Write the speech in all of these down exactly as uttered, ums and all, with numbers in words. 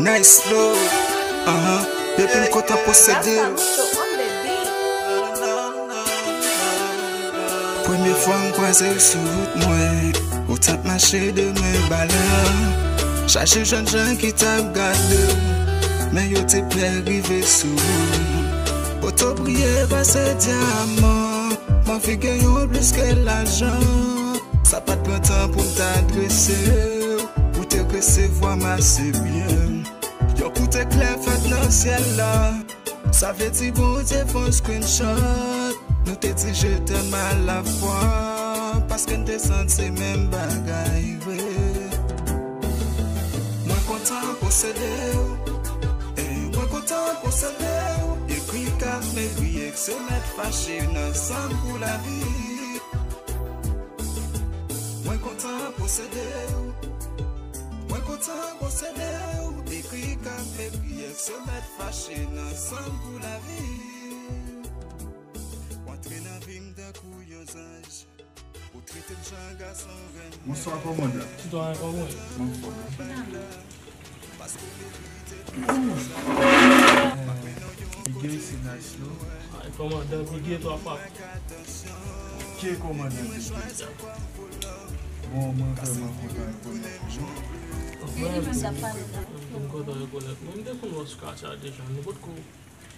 Nice flow, ahan, depi m kontan posede w. Premye fwa m kwaze w sou wout mwen, ou t ap mache de men ba la. Chaje jèn jan ki t ap gade w, men yo te pè rive sou ou. Poto briye pase dyaman, m anvi gen yon plis ke lajan. Sa pa t pran tan pou m ta drese w, ou te resevwa m ase byen. Yon kout eklè fèt nan syèl la. Sa vle di Bondye fè yon screenshot. Nou te di je t'aime à la fois, paske n te santi se menm bagay vre. Mwen kontan posede w, e mwen kontan posede w. Ekri kat men griye k se mèt fache nan sanm pou lavi. Mwen kontan posede w. Mwen kontan posede w. Ekri kat men griye k se mèt fache nan sanm pou lavi. W antre nan vi m tankou yon zanj. Ou trete m jan gason renmen. Bonswa, kòmandan. Sitwayen, kòman w ye? Anfòm. Bigay se nice, non? Ay, kòmandan Bigay twa fwa. Ki kòmandan Bigay? Bon, mwen vrèman kontan rekonèt ou. Mwen, mwen kontan rekonèt ou. Mwen, m te konn wè w sou katye a deja. Nou potko,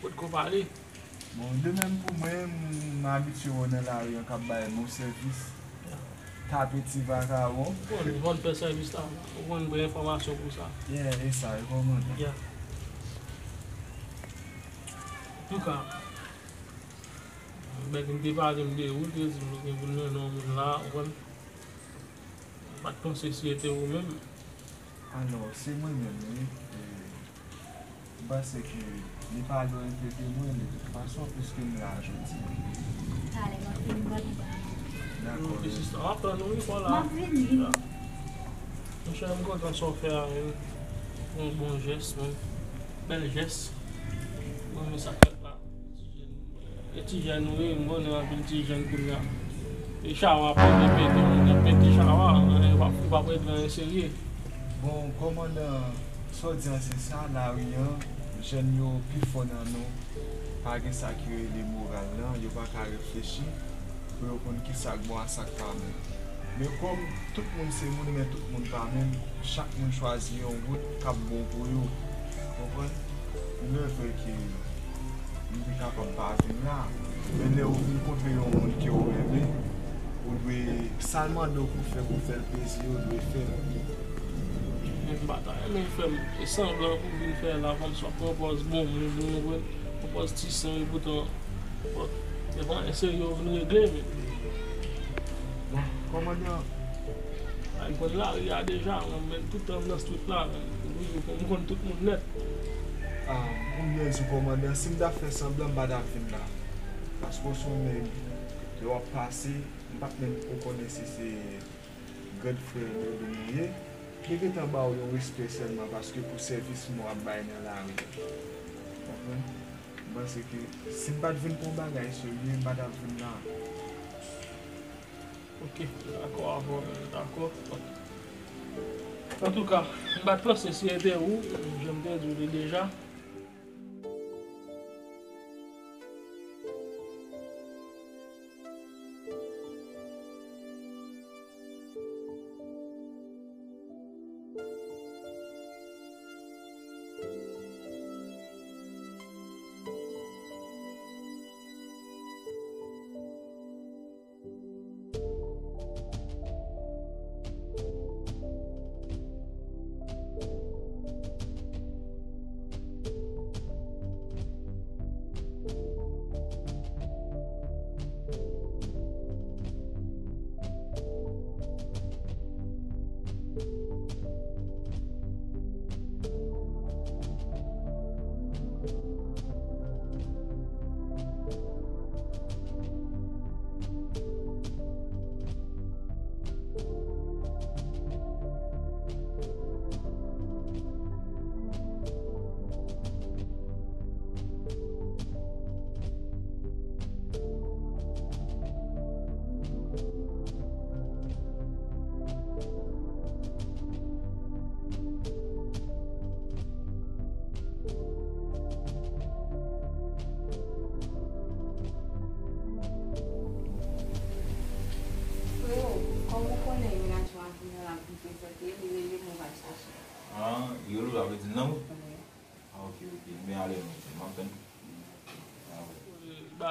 potko pale. Bon, de menm pou mwen, m abitye wè w nan lari an k ap bay bon sèvis. Tape ti vakabon. Bon, nou konn fè sèvis la. Ou konn pran enfòmasyon pou sa. Yeah, e sa, e kòmandan. Yeah. Antouka, bèk m te pale m de ou, te di m nou gen pou n mennen yon moun la, ou konn. M pa t panse si e te ou menm. Alò, se mwen menm, wi. E, m panse ke li pale w enpe de mwen, de tout fason, piske m la jodi. Talè, m ap vin wè nou ba. Dakò. Wi, sista, m ap tann ou, wi, Paula. M ap vini. Ya. Monchè, m kontan sa w fè a, wi. Yon bon jès, wi. Bèl jès. Mwen, men sa k fèt la. E ti jèn wi, m konnen anpil ti jèn kounye a. E chawa ap pete, pete, moun ap pete chawa, e, w ap, w ap ret nan serye. Bon, kòmandan, sa w di an se sa, lari an, jèn yo pi fò nan nou, pa gen sa ki rele moral lan, yo pa ka reflechi pou yo konn kisa k bon ak sa k pa bon. Men kòm tout moun se moun, men tout moun pa menm, chak moun chwazi yon wout k ap bon pou yo. Konprann? Lè vre ke m te kapab pa vin la, men lè ou vin kontre yon moun ke w renmen, ou dwe, sa l mande w pou fè, pou fè l plezi, ou dwe fè l. Men m pa ta renmen fè m, e sanblan pou vin fè la, kòmsi w ap pran pòz bon moun, ou konprann? Pran pòz ti sen, epoutan Bon, se pa anyen serye w vin regle, men. Bon, kòmandan. Ay, m konn lari a deja, mwen, men tout tan m nan street la, men, m konn tout moun nèt. Ah, pou m byen di w, kòmandan, si m ta fè sanblan, m pa ta vin la. Paske w se yon nèg, lè w ap pase, m pa t menm ko konnen si se Grand frè Lodou nou ye, li gentan ba w yon respè sèlman paske pou sèvis mwen w ap bay nan lari. Konprann? M panse ke si m pa t vin pou yon bagay serye, m pa t ap vin la. Ok, m dakò avè w, m dakò. Antouka, m pa t panse si e te ou, jan m te di w li deja.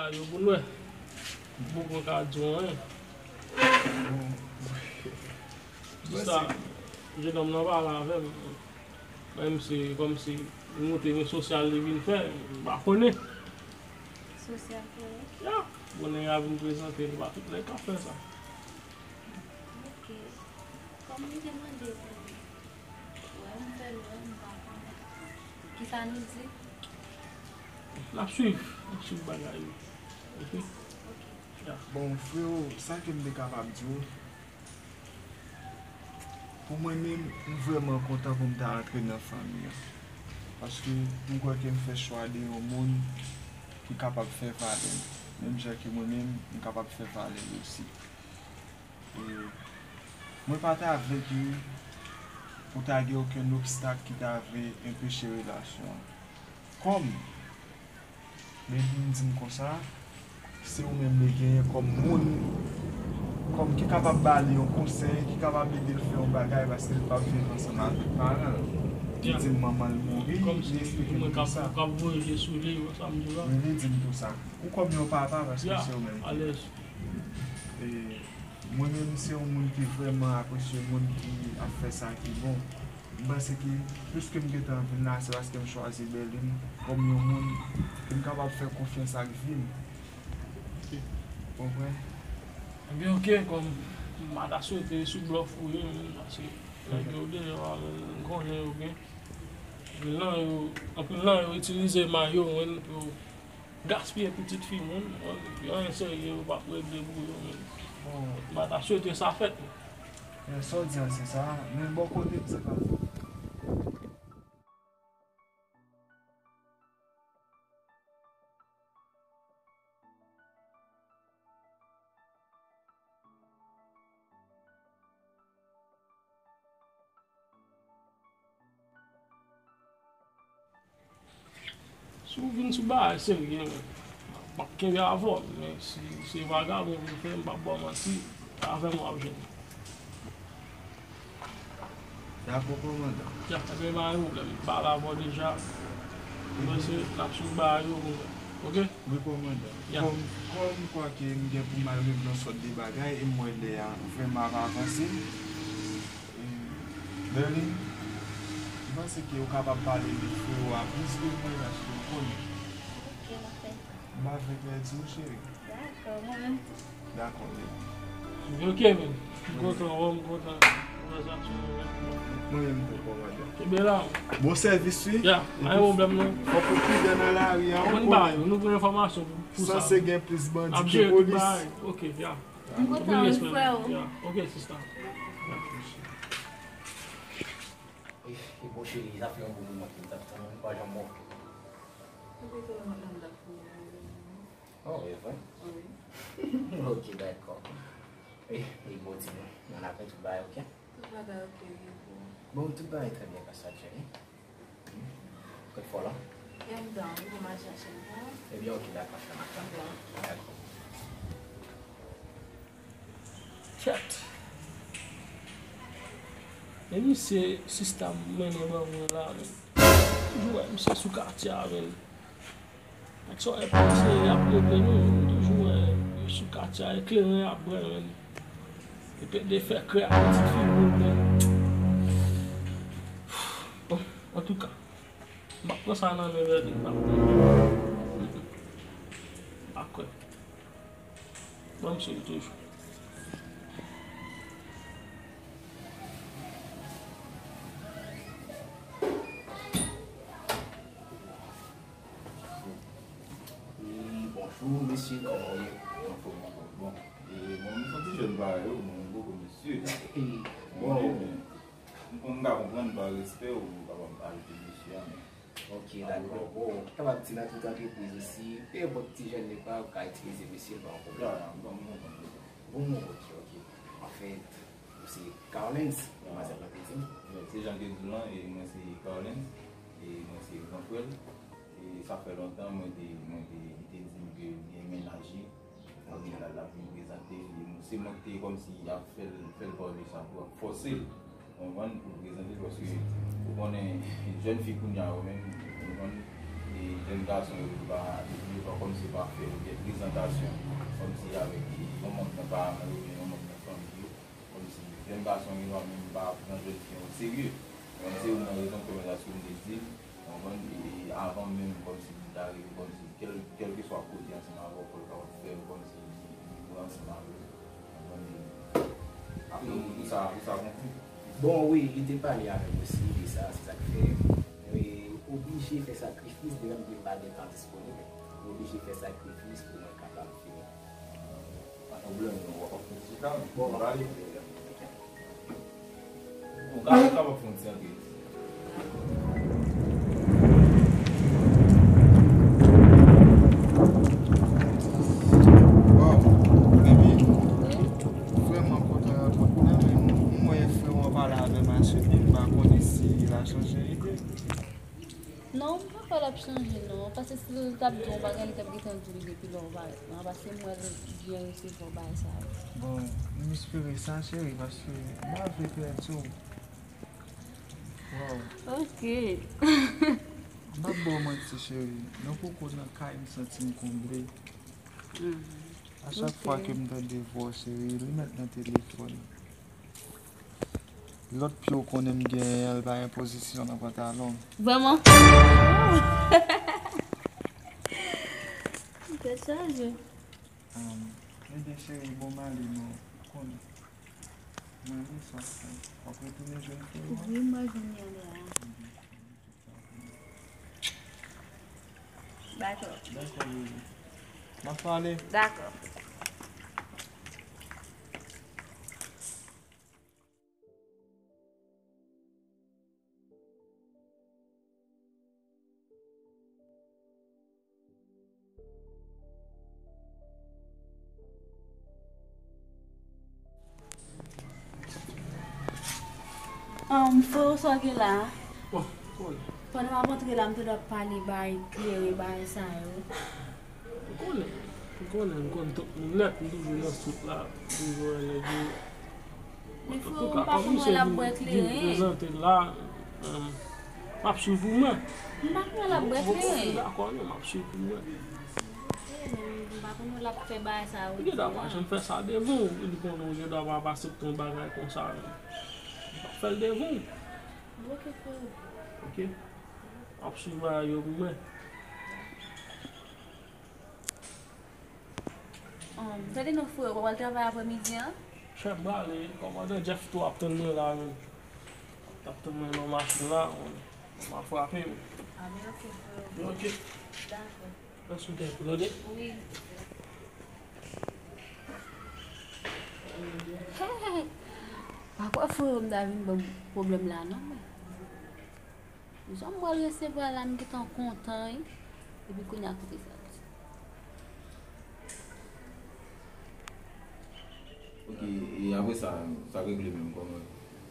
Yo pou n wè. Bon, mwen ka di w anyen. Jis sa, jenòm nan pale avè m. Menm si, kòmsi, li montre rezo sosyal li vin fè, m pa konnen. Sosyal konnen? Ya, konnen y a vin prezante, li pa tout nèg k ap fè sa. Ok. Kòm li te mande pou wè m fè l wè m pa konnen. Kisa nou di? N ap swiv, n ap swiv bagay yo. Ok? Ok. Ya. Bon, freo, sa ke m te kapab di w, pou mwen menm, m vrèman kontan pou m ta antre nan fanmi an. Paske m kwè ke m fè chwa de yon moun ki kapab fè valè l. Menm jan ke mwen menm, m kapab fè valè l osi. E mwen pa ta vle ke pou ta gen okenn obstak ki ta vle enpeche relasyon an. Kòm Berline di m konsa, se ou menm li genyen kòm moun, kòm ki kapab ba li yon konsèy, ki kapab ede l fè yon bagay, paske l p ap viv ansanm avèk paran l. Li di m manman l mouri, li eksplike m tou sa. Wi, li di m tou sa. Ou kòm yon papa, paske se ou menm ki... E, mwen menm, se yon moun ki vrèman apresye moun ki ap fè sa ki bon. M panse ke plis ke m gentan vin la, se paske m chwazi Berline kòm yon moun ke m kapab fè konfyans ak vi m. Ou konprann? Ebyen, ok, kòm m pa ta swete sou blòf ou ye, men, paske nèg yo deja, m konnen yo gen. Anpil nan yo, anpil nan yo itilize may yo, men, pou yo gaspiye pitit fi moun, yo anyen serye yo p ap regle pou yo, men. Bon, m pa ta swete sa fèt. Men sa w di a, se sa, men bò kote m, se pa sa. Si w vin sou bagay serye, men, m ap kenbe avè w, men si se vagabon pou w fè, m p ap ba w manti, avè m w ap jwenn. Dakò, kòmandan. Ya, ebyen, pa gen pwoblèm. M pale avè w deja. Mwen se n ap swiv bagay yo pou mwen. Ok? Wi, kòmandan. Ya. Kòm, kòm m kwè ke m gen pou m al regle yon sòt de bagay, e m wè lè a vrèman ap avanse. E, Berline, m panse ke ou kapab pale de frè ou a plis ke mwen, paske ou konnen. Ok, m ap fè sa. M pa vle pèdi w, cheri. Dakò, mwen menm tou. Dakò, baby. Ok, men. M kontan, wè, m kontan. Mwen menm tou, kòmandan. Kenbe la. Bon sèvis, wi. Ya, pa gen pwoblèm, non. Fòk ou pridan nan lari a, ou konnen. Nou pran enfòmasyon pou, pou sa. Sanse gen plis bandi ke polis. Ok, ya. M kontan, wi, frè o. Ya, ok, sista. E, e bon, cheri, sa fè yon bon moman ke m t ap tann ou, ou pa janm manke. Ou pito nan madanm t ap fini la, wi. Oh, e vre? Wi. Ok, dakò. E, e bon, di nou, nou ann avè tout bagay, ok? Tout bagay ok, wi, bon. Bon, tout bagay trè byen, pa sa, cheri. Kot fò la? Gen dan, wi, pou m al chache l pou ou. Ebyen, ok, dakò, cheri, m ap tann ou. Dakò. Kèt. Men misye, sista m mennen ban mwen la, men. Toujou wè misye sou katye a, men. Nèg sa yo ap pase, y ap regle nou, toujou wè yo sou katye a, ekleren y ap bwè, men. Epi de fè krè ak pitit fi moun, men. Bon, antouka, m ap pran sa nan men Berline, m ap pran. M ap kwè. Ban m swiv toujou. Wi, bonjou, mesye, kòman w ye? Anfòm, anfòm. Bon, e, bon, m santi jèn parèy ou, bon, m poko mesye. Bon, bon, men, m konn, m ka konprann pa respè ou kapab ajoute mesye a, men. Ok, dakò. Bon, ou kapab di nan tout antrepriz osi, pe enpòt ti jèn li pa, ou ka itilize mesye, pa yon pwoblèm. Ya, ya, m konprann. Bon, ok, ok. Anfèt, ou se Carlens, manmwazèl lan te di m. Wi, se jan l te di w lan, e mwen se Carlens, e mwen se gran frè l. E sa fè lontan mwen te, mwen te, li te di m ke li gen mennaj li. Kounye a l ap vin prezante li. Se mwen ki te kòmsi ap fè l, fè l pale de sa tou, ap fòse l, konprann, pou l prezante l, paske ou konnen, jèn fi kounye a yo menm, ou konprann, E jèn gason yo pa, yo pa kòmsi pa fè yo de prezantasyon kòmsi avèk yon manm nan paran yo oubyen yon manm nan fanmi yo. Kòmsi jèn gason yo menm pa pran jèn fi an oserye. Mwen se youn nan rezon ke mwen ta sou m te di l, w konprann, e avan menm kòmsi li ta rive kòmsi kèl, kèlkeswa kote ansanm avè w, fò l kapab fè yo kòmsi li, li pran ansanm avè w, w konprann, e apre ou, ou sa, ou sa konkli. Bon, wi, li te pale avè m osi de sa, se sa k fè mwen oblije fè sakrifis, depi m pa gen tan disponib, mwen oblije fè sakrifis pou mwen kapab fini. Pa pwoblèm, non, w ap ap fè ti tan, bon, nou prale. Bon, gade, w kapab fè yon ti antre. Waw, baby, vrèman kontan rankontre w, men m wè frè w an pale avè m aswè, m pa konnen si l a chanje ide. Non, m pa kwè l ap chanje non, paske si l t ap di w yon bagay, li t ap gentan di w li depi lè w parèt lan, paske m wè l byen resevwa bagay sa yo. Bon, m espere sa, cheri, paske m pa vle pèdi w. Waw. Ok. M p ap ba w manti, cheri. Nan poko nan kay, m santi m konble. Mhm. A chak fwa ke m tande vwa w, cheri, li mèt nan telefòn. Lòt pye w konnen m genyen an, l pa gen pozisyon nan pantalon m. Vrèman? Tèt chaje. Ebyen, cheri, bon, m ale non. Ou konnen. M ale sa, w ap retounen jwenn frè w? Wi, m ap jwenn li anlè a. Dakò. Dakò, bebe. N ap pale. Dakò. Ahn, freo, sa w gen la a? Bon, bon. Pandan m ap antre la, m tande w ap pale bay klere, bay sa yo. M konnen, m konnen, m konn tout moun nèt, m toujou nan street la, m toujou wè nèg yo. Men freo, m pa konn wè l ap bwè kleren. Prezante la, m ap swiv ou mwen. M pa konn wè l ap bwè kleren. Dakò, non, m ap swiv ou mwen. M pa konn wè l ap fè bagay sa yo. Ou gen dwa pa janm fè sa devan w, ou konnen ou gen dwa pa aksepte yon bagay konsa. Ou pa fè l devan w. Ok, freo. Ok. M ap swiv bagay yo pou mwen. Ahn, tande non, freo, w pral travay aprèmidi an? Chèf, m prale, kòmandan Jeff tou ap tann mwen la menm. L ap tann mwen nan machin la, m ap frape. A, men ok, freo. Ok. Dakò. Mèsi, w tande? Wi. Pa kwè freo m ta vin ban m pwoblèm la non, men. Jan m pral resevwa la, m gentan kontan, wi. Epi kounye a koute sa l di. Ok, e apre sa, sa regle menm kòman?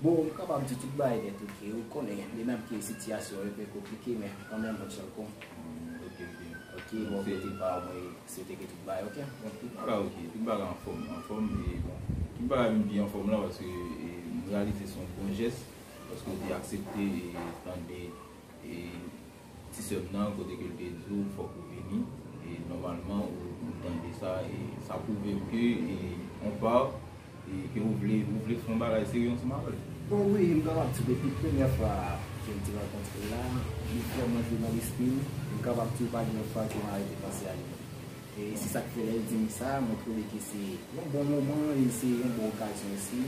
Bon, m kapab di tout bagay nèt, ok. Ou konnen, li menm ke sitiyasyon an enpe konplike, men kanmenm, on tchelko. Hmm, ok, ok. Ok, bon, kote pa mwen, se te ke tout bagay, ok? Bon, tout bagay ok, tout bagay anfòm, anfòm, e bon, tout bagay vin pi anfòm la, paske, e, m reyalize se yon bon jès. Paske w te aksepte, e, tande, e, ti sè m nan, kote ke l te di w fòk ou vini, e, nòmalman, ou, ou tande sa, e, sa pwouve m ke, e, on pa, e, ke ou vle, ou vle fè yon bagay serye ansanm avè l. Bon, wi, m kapab di depi premyè fwa ke m te rankontre l la, li vrèman jwe nan lespri m, m kapab di w pa gen yon fwa ke m arete panse a li. E se sa k fè lè l di m sa, mwen twouve ke se yon bon moman e se yon bon okazyon osi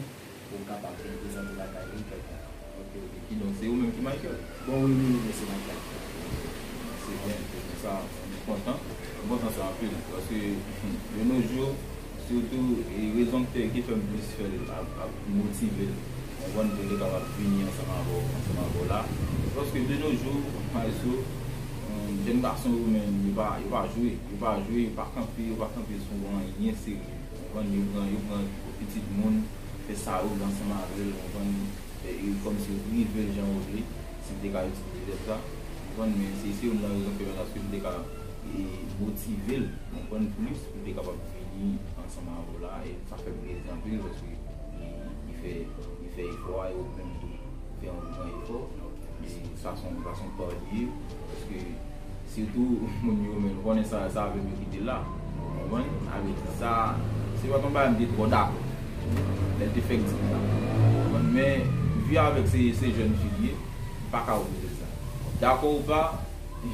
pou w kapab vin prezante lakay li kèlkonk. Ok, ok. Kidonk, se ou menm ki Michael? Bon, wi, wi, wi, se Michael. Se byen, se pou sa, mwen kontan. Mwen kontan sa anpil, paske, de nos jours, sitou, e rezon k fè, ki fè m plis fè l ap, ap motive l, konprann, pou l te kapab vini ansanm avè w, ansanm avè w la. Paske, de nos jours, Maestro, jèn gason yo menm, yo pa, yo pa jwe. Yo pa jwe, yo pa kanpe, yo pa kanpe sou anyen serye. Ou konprann? Yo pran, yo pran pitit moun, fè sa yo vle ansanm avè l, ou konprann? E, e kòmsi yo prive l jan yo vle, si m te ka itilize vèb sa. Ou konprann? Men se, se youn nan rezon ke mwen, paske m te ka, e, motive l, ou konprann, plis, pou l te kapab vini ansanm avè w la, e sa fè m plezi anpil, paske li, li fè, li fè efò a, e ou menm tou, fè yon gran efò. E sa se yon, sa se yon pa li ye, paske Sitou moun yo menm, ou konnen sa, sa avè m yo kite l la. Ou konprann? Avè di sa, se pa t yon bagay m te twò dakò. Lè l te fèk di m sa. Ou konprann? Men, vi avèk se, se jèn fi l ye, m pa ka opoze l sa. Dakò ou pa,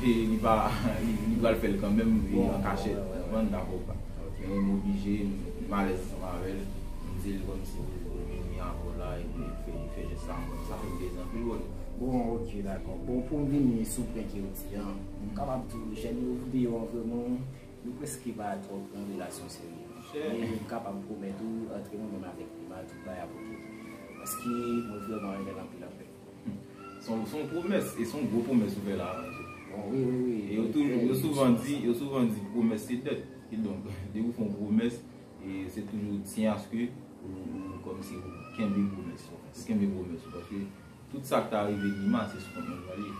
li pa, li, li pral fè l kanmenm, e an kachèt. Ou konprann? Dakò ou pa. Men m oblije, m, m alèz ansanm avè l. M di l kòmsi m vini avè w la, epi l fè, l fè jès sa ankò. Sa fè m plezi anpil, bro. Bon, ok, dakò. Bon, pou m vini sou pwen ke w di an, m kapab di w, jèn yo deyò an vrèman, yo prèske pa twò pran relasyon serye. Men m kapab pwomèt ou, antre mwen menm avèk Prima, tout bagay ap ok. Paske mwen vrèman renmen l anpil, anpil. Se yon, se yon pwomès, e se yon gwo pwomès ou fè la, mesye. Bon, wi, wi, wi. E yo toujou, yo souvan di, yo souvan di pwomès se dèt. Kidonk, depi w fè yon pwomès, e se toujou tyen aske ou, ou kòmsi ou kenbe pwomès ou. Ou kenbe pwomès ou, paske tout sa k ta rive Nima, se sou kont mwen li ye.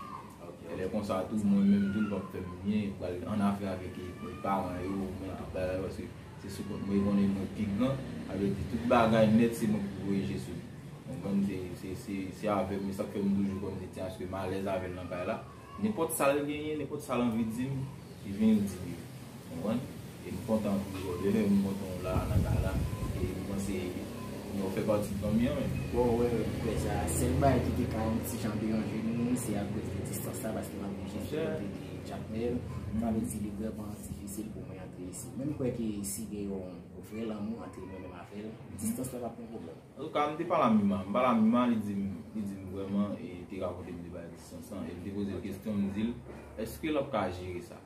E lè konsa tou, mwen menm tou, l p ap fè m byen, pral annafè avèk, e, paran yo, mwen tout bagay, paske se sou kont mwen, e konnen mwen pi gran, sa vle di tout bagay nèt, se mwen ki voye je sou li. Ou konprann? Se, se, se, se avè m, e sa k fè m toujou kòmsi tyen aske m alèz avè l nan kay la. Nenpòt sa l genyen, nenpòt sa l anvi di m, li vini l di m yo. Ou konprann? E m kontan pou jodi, m kontan w la nan kay la. E m panse nou fè pati de fanmi an menm. Bon, wi, wi, m kwè sa. Sèl bagay ki te ka yon ti jan deranje nou, se akoz de distans la, paske m ap viv jis bò kote de Jakmèl. Sa vle di li vrèman difisil pou mwen antre isi. Men m kwè ke si gen yon vrè lanmou antre mwen menm avè l, distans la p ap yon pwoblèm. Antouka, m te pale a Mima. M pale a Mima, li di m, li di m vrèman, e te rakonte m de bagay distans lan. E m te poze l kesyon, m di l, èske l ap ka jere sa?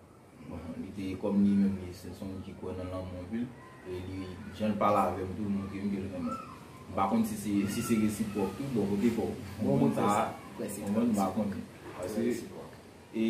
Bon, li te, kòm li menm, li se, se yon moun ki kwè nan lanmou anpil, e li, jan l pale avè m tou, l montre m ke l renmen m. M pa konn si se, si se resipwòk tou, bò kote pa w. Bon, mwen sa, mwen, m pa konnen. Paske, e,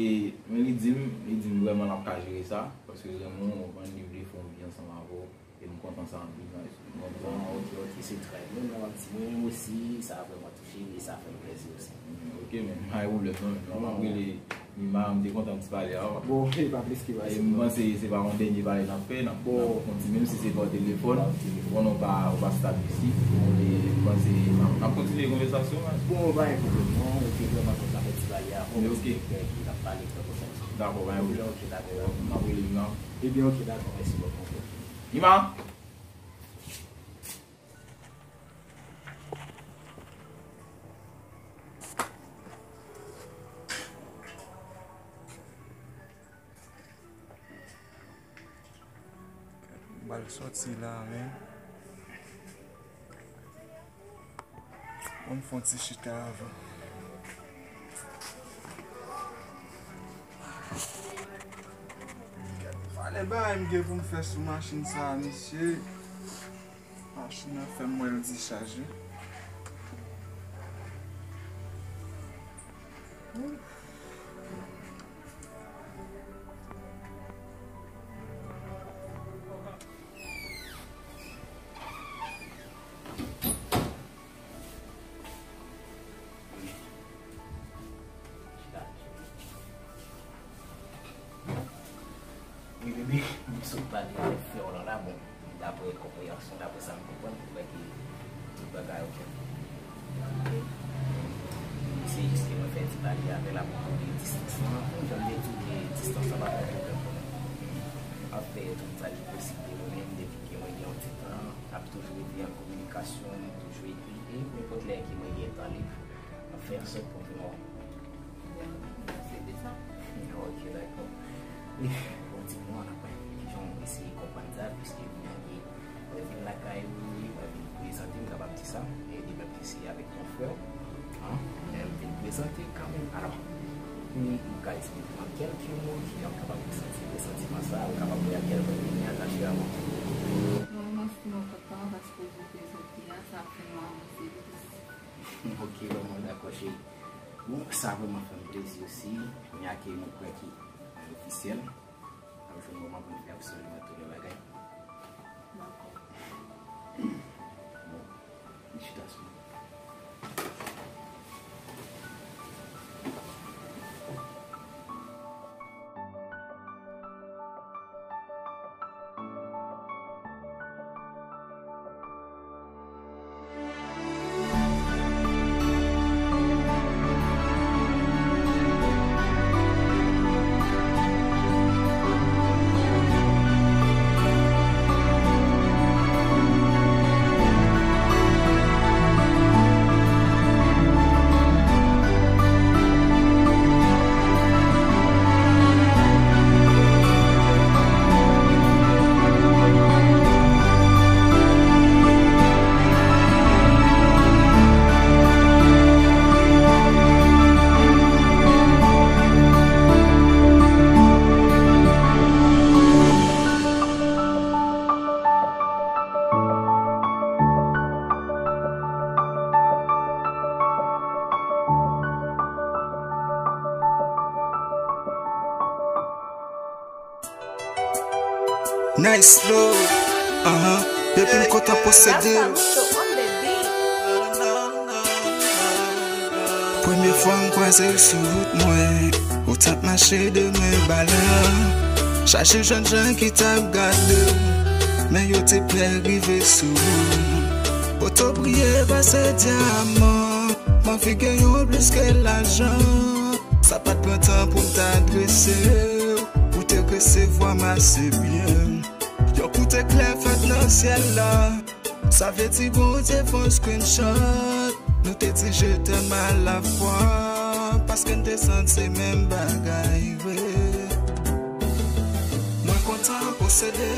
men li di m, li di m vrèman l ap ka jere sa, paske l renmen w, ou konprann, li vle fè yon vi ansanm avè w. E m kontan sa anpil, guys. Bon, ok, ok, se trè byen. Mwen, mwen, mwen osi, sa vrèman touche m e sa fè m plezi osi. Mm, ok, men, pa gen pwoblèm, non, men m ap rele Mima, m te kontan m ti pale a ou. Bon, e pa plis ke sa. E m panse se pa yon dènye pale n ap fè, n ap, n ap kontinye, menm si se pa telefòn, telefòn ou pa, ou pa stab isi. E m panse n ap, n ap kontinye konvèsasyon an. Bon, pa gen pwoblèm, non, ou te vrèman kontan fè ti pale a ou. Ok. N ap pale trè pwochèn. Dakò, pa gen pwoblèm. Ok, dakò. M ap rele Mima. Ebyen, ok, dakò, mèsi bòkò. Ima! M pral sòti la, men. Bon, m fè yon ti chita avan. Gade valè bagay m gen pou m fè sou machin sa a, mesye. Machin nan fè m wè l dichaje. Wi, bebe, m sot pale avèk frè w lan la, bon, daprè konpreyansyon, daprè sa m konprann, m kwè ke tout bagay ok. Se jis ke mwen fè ti pale avè l apropo de distans lan. Jan m te di w ke distans lan pa t yon pwoblèm pou mwen. M ap fè tout sa ki posib pou mwen menm, depi ke mwen gen yon ti tan, n ap toujou rete an kominikasyon, n ap toujou ekri, e nenpòt lè ke mwen gen tan lib, m ap fè ansòt pou m vin wè w. Se de sa. Ok, dakò. Bon, di m non, n ap wè kijan w eseye konprann sa, piske m gen Mwen vin lakay ou, mwen vin prezante, m kapab di sa, e li menm ki se avèk yon frè w, an, men m vin prezante kanmenm. Alò, pou ou ka esplike mwen kèlke mo ki jan w kapab resante resantiman sa a, ou kapab wè a kèl pwen ou vin atache avè w. Bon, mwen si mwen kontan paske w vin prezante a, sa ap fè nou avanse plis. Ok, vrèman dakò, cheri. Bon, sa vrèman fè m plezi osi. Kounye a ke nou kwè ki ofisyèl. N ap jwenn moman pou n fè absoliman tout lòt bagay. Dakò. Bon, n chita sou. Nice flow. Aha. Depi m kontan posede. Premye fwa m kwaze w sou wout mwen, ou t ap mache de men balan. Chaje jèn jan ki t ap gade w, men yo te pè rive sou ou. Poto briye pase dyaman, m anvi gen yon plis ke lajan. Sa pa t pran tan pou m ta adrese w, ou te resevwa m ase byen. Yon kout eklè fèt nan syèl la. Sa vle di Bondye fè yon screenshot. Nou te di je t'aime à la fois, paske n te santi se menm bagay vre. Mwen kontan posede.